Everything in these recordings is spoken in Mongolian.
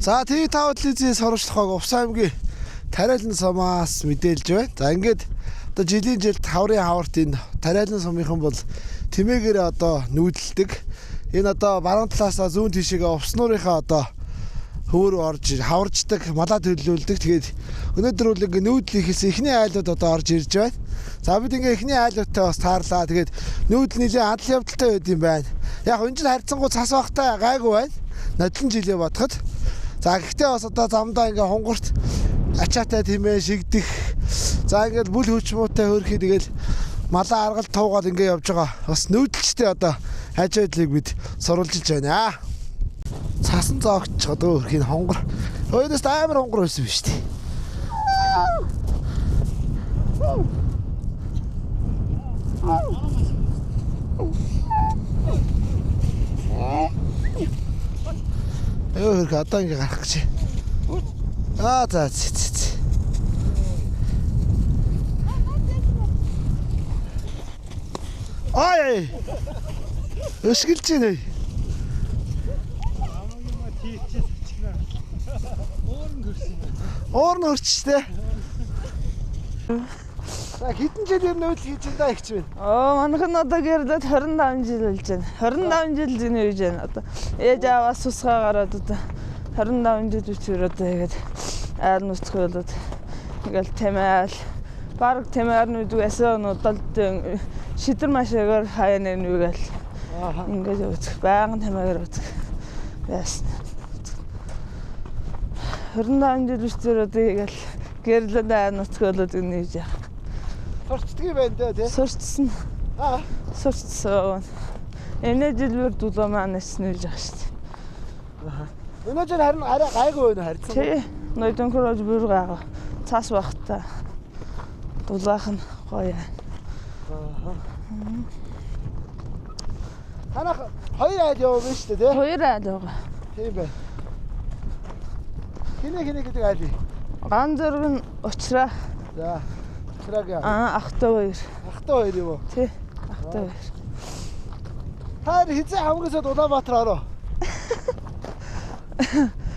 За ТV5 телевизийн сурвалжлагыг Увс аймгийн Тариалан сумаас мэдээлж байна. За ингээд одоо жилийн жилд хаврын хаварт энэ Тариалан сумынхан бол тэмээгээрээ одоо нүүдэлдэг. Энэ одоо баруун талаасаа зүүн тишээгээ увс нуурынхаа одоо хөвөр орж хаварждаг, малаа төлөөлдөг. Тэгээд өнөөдөр бол ингээ нүүдэл ихээс эхний айлууд одоо орж ирж байна. За бид ингээ эхний айлуудтай бас таарлаа. Тэгээд нүүдэл нэлээд адал явдалтай байд юм байна. Яг энэ жил харьцангуй цас багтай гайгүй байна. Нодлон жилээ бодоход. За гэхдээ бас одоо замдаа ингээ хонгарт ачаатай тэмээ шигдэх. За ингээд бүл хүч муутай хөөрхий тэгэл малаа аргал туугаад ингээ явж байгаа. Бас нүүдэлчтэй одоо хаж байдлыг бид сурвалжилж байна. Цасан зоогч одоо хөрхийн хонгор. Өөдөөс амар хонгор байсан биш үү? Хөрх одоо ингээ гарах гэж. Аа за за. Ай! Өшгөлж байна. Уур нь хөрчтэй. За хэдэн жил ер нь нүүдэл хийж байна да ихч байна. Оо манайх нь одоо гэрлээд 25 жил болж байна. 25 жил зинэ гэж байна одоо. Ээж ааваас тусгай гараад одоо 25 жил бичвэр одоо тэгээд айл нуцгүй болоод ингээл тэмээл баг тэмээр нүдүү ясаа нудалд шидэр машаагаар хаяа нэрнүүгээл ингээд үзэх байнгын тэмээгээр үзэх яасан. 25 жил бичвэр одоо ингээл гэрлээд айл нуцгүй болоод гинэ гэж яах. Сурчдгийг байна даа тий. Сурчсан. Аа. Сурчсан. Энэ жил бүр дулаа маань нэсэн гэж байгаа шүү дээ. Аа. Өнөө жил харин арай гайгүй байна харьцан. Тий. Ноёдонхорож бүр гайгүй. Цаас багтаа. Дулаах нь гоё. Аа. Танах хоёр айл яваа юм шүү дээ тий. Хоёр айл байгаа. Тийм байна. Хинэ хинэ гэдэг айл юм. Ган зөрг нь Учраа. За. Учраагийн. Аа, ахтай хоёр. Ахтай хоёр юм уу? Тий. Ахтай хоёр. Та хизээ хамгийн сод Улаанбаатар ороо.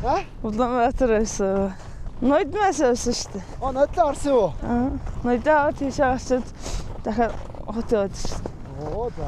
Аа? Улаанбаатар байсан. Ноёдмаас байсан шүү дээ. Оо, нодлоо орсон юм уу? Аа. Ноёдоо тийшээ гарчаад дахиад хот яваад шүү дээ. Оо, за.